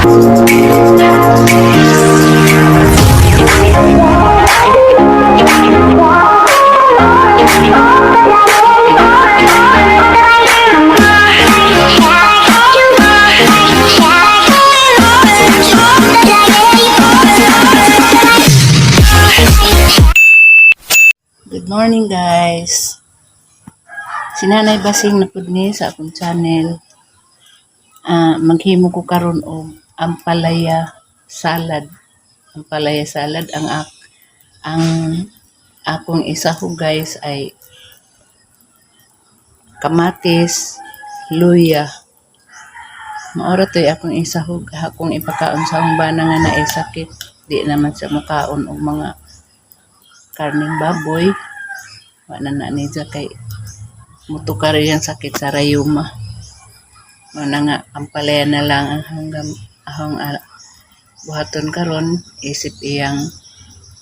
Good morning, guys. Si Nanay Basing na pud ni sa akong channel. Maghimo ko karon og ampalaya salad. Ampalaya salad ang akong isahog, guys, ay kamatis, luya. Mao ra to'y akong isahog, akong ipakaon sa akong bana nga naay sakit. Di naman siya mukaon og mga karneng baboy. Wa na na niya kay mutukar iyang sakit sa rayuma. Mao na nga ampalaya na lang ang hanggang ahong buhaton karon isip iyang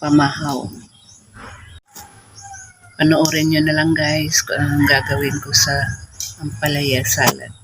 pamahaw. Panoorin nyo na lang, guys, kung anong gagawin ko sa ampalaya salad.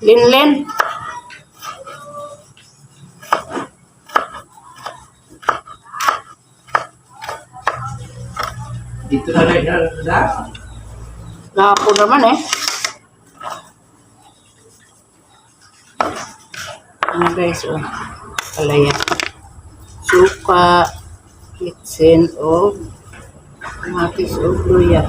Linlin. Dito na rin na. Gahapon naman eh. Ano guys, oh. Palaya. Suka, kitchen, o kamatis o luya.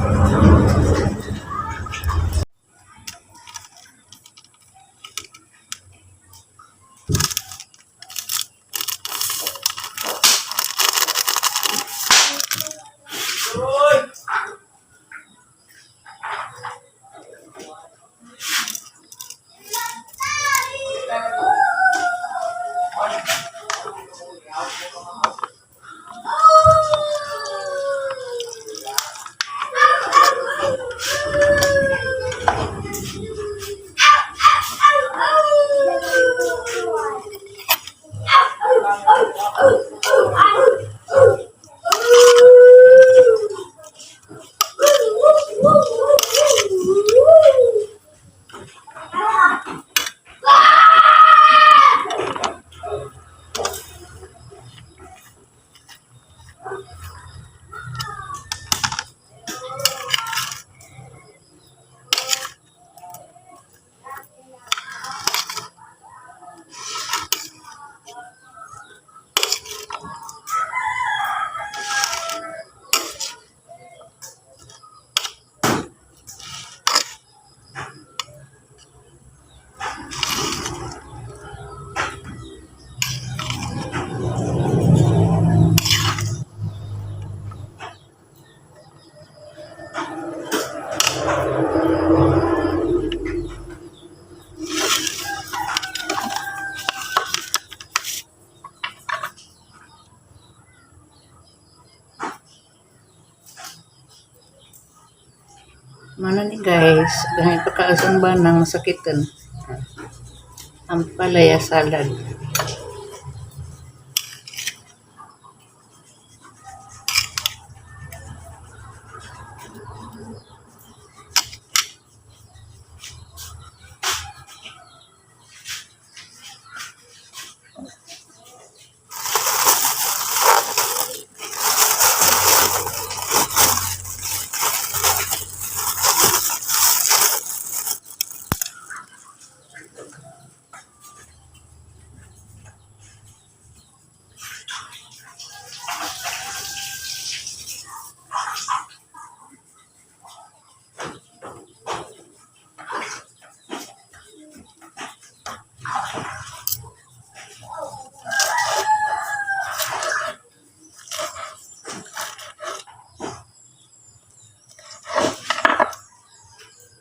Mana ni guys, dahil pagkaasan ba ng masakitan? Ang palaya salad.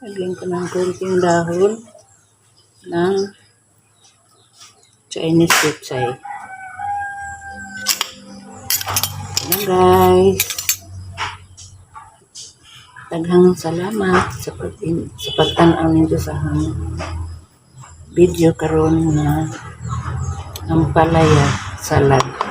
Lagyan ko ng konting dahon ng Chinese pechay. Ayan guys. Daghang salamat sa pagtan-aw ninyo sa akong video karon na ang palaya salad.